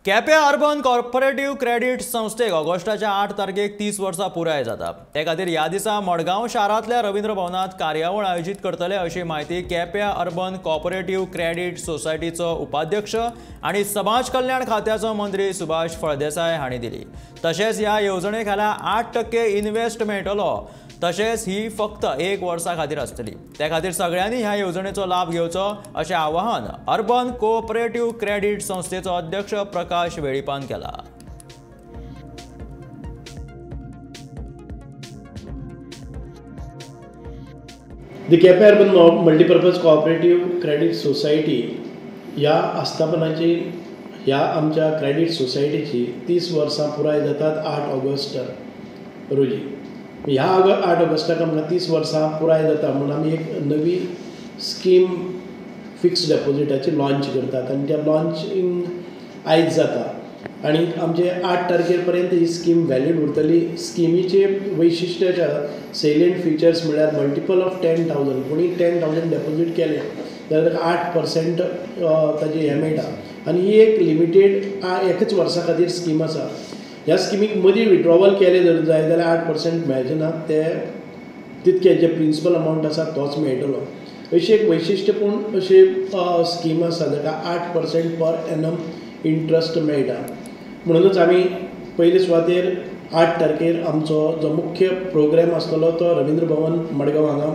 Quepem urban co-operative credit संस्थेक ऑगस्टाच्या 8 तारखेक 30 वर्सां पुराय जाता. ते खातीर ह्या दिसा मडगांव शारांतल्या रवींद्र भवनांत कार्यावळ आयोजीत करतले अशी म्हायती केपें अर्बन कॉर्पोरेटिव्ह क्रेडीट सोसायटीचो उपाध्यक्ष आनी समाज कल्याण खात्याचो मंत्री सुभाष फळदेसाय हांणी दिली. तशेंच ह्या येवजणे खाला 8% इन्वेस्ट मेळटलो. तशेंच ही फक्त 1 वर्सा खातीर आसतली. ते खातीर सगळ्यांनी ह्या येवजणेचो लाभ घेवचो अशें आवाहन अर्बन कोऑपरेटिव्ह क्रेडीट संस्थेचो अध्यक्ष प्रकाश वेळीपान केला. The Quepem urban multipurpose cooperative credit society ह्या आस्थापनाची ह्या आमच्या क्रेडीट सोसायटीची 30 वर्सां पुराय जातात 8 ऑगस्ट रोजी. ह्या 8 ऑगस्टाक आमकां 30 वर्सां पुराय जाता म्हणून आमी एक नवी स्कीम फिक्स डेपोजिटाची लॉंच करतात आनी त्या लॉंचींग आयज जाता आनी आमचे 8 तारखेर पर्यंत ही स्कीम व्हॅलीड उरतली. स्किमीचे वैशिश्ट्य सेलियंट फिचर्स म्हळ्यार मल्टिपल ऑफ 10,000. कोणी 10,000 डेपोजीट केलें जाल्यार ताका 8% ताजें हें मेळटा आनी ही एक लिमिटेड एकच वर्सा खातीर स्कीम आसा. ह्या स्किमीक मदीं विड्रॉवल केलें जर जाय जाल्यार 8% मेळचें ना, ते तितके जे प्रिंसिपल अमावंट आसा तोच मेळटलो. अशी एक वैशिश्ट्यपूर्ण अशी स्कीम आसा जाका 8% पर एनम इंट्रस्ट मेळटा. म्हणूनच आमी पयले सुवातेर 8 तारखेर आमचो जो मुख्य प्रोग्राम आसतलो तो रवींद्र भवन मडगांव हांगा.